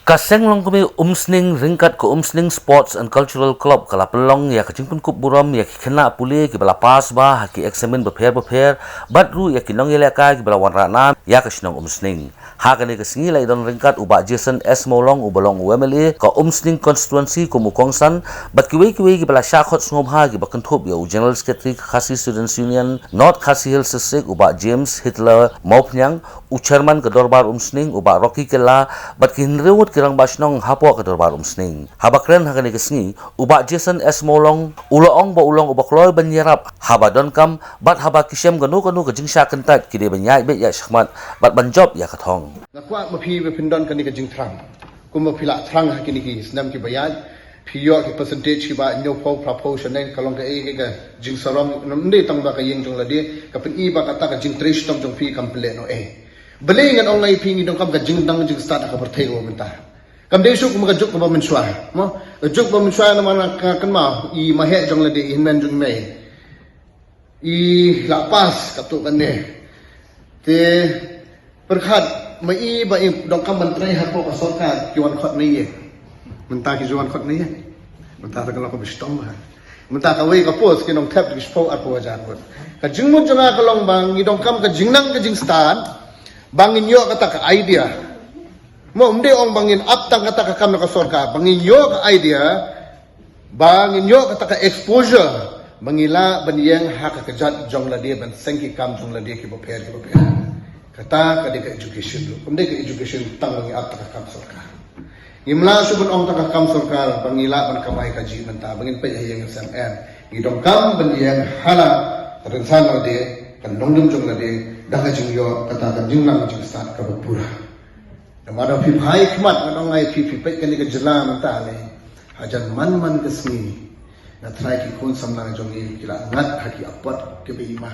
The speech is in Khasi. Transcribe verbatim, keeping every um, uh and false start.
Ka seng longkmie Umsning ryngkat ka Umsning Sports and Cultural Club ka la pynlong ïa ka jingpynkup burom ïa ki khynnah pule kiba la pass bha ha ki eksamin bapher bapher, bad ruh ïa ki nongïalehkai kiba la wanrah nam ïa ka shnong Umsning. Ha kane ka sngi la ïadon ryngkat u Bah Jason S Mawlong uba long u M L A ka Umsning constituency kum u kongsan, bad kiwei kiwei kiba la shah khot sngewbha kiba kynthup ïa u General Secretary ka Khasi Students Union North Khasi Hills District u Bah James Hitler Mawphniang, u Chairman ka Dorbar Umsning u Bah Rocky Kylla, bad ki hynriew ngut ki rangbah shnong hapoh ka Dorbar Umsning. Haba kren ha kane ka sngi, u Bah Jason S Mawlong u la ong ba u long uba kloi ban ïarap haba donkam, bad haba ki shem kano kano ka jingshah kyntait ki dei ban ïaid beit ïaid shakhmat bad ban jop ïa ka thong. Nga kwah ba phi ba phin don kane ka jingthrang. Kumba phi la thrang ha kine ki snem kiba ïaid, phi ïoh ki percentage kiba hynñiewphew, phraphew shaneng, ka long kaei ka jingsarong, ym dei tang ba ka ïing jong lade, ka pyni ba kata ka jingtrei shitom jong phi kam pynleh noh ei. Balei ngan ong ïa phi, ngi donkam ka jingnang jingstad ha ka pyrthei kaba mynta. Kam dei shuh kum ka juk kaba mynshuwa, mo? Ka juk ba mynshuwa namar nga kynmaw i maheh jong lade, i hynmen jong i mei, i la pass katto katne. Te pyrkhat ma i ba i donkam ban trei hapoh ka sorkar, ki wan khot na ïing. Mynta ki ju wan khot na ïing. Mynta ka long kaba shitom bha. Mynta kawei ka post ki nang thep da ki shiphew arphew hajar ngut. Ka jingmut jong nga ka long ba ngi donkam ka jingnang ka jingstad ba ngin ïoh kata ka idea. Mo, ym dei ong ba ngin ap tang kata ka kam na ka sorkar, ba ngin ïoh ka idea, ba ngin ïoh kata ka exposure, ba ngi lah ban ïeng ha ka kjat jong lade, ban seng ki kam jong lade kiba pher kiba pher. Kata ka dei ka education ruh. Kam dei ka education tang ba ngi ap tang ka kam sorkar. Ngim lah shuh ban ong tang ka kam sorkar ba ngi lah ban kamai kajih mynta, ba ngin peit ha ïing S M M. Ngi donkam ban ïeng ha la ka rynsan lade, ka nongrim jong lade, da ka jingïoh kata ka jingnang jingstad kaba pura. Namar ba phi phai khmat, ngan ong ïa phi, phi peit kane ka jylla mynta ne, hajan man man ka sngi, nga tharai ki khun samla jong ngi ki la ngat ha ki apot kiba i ma.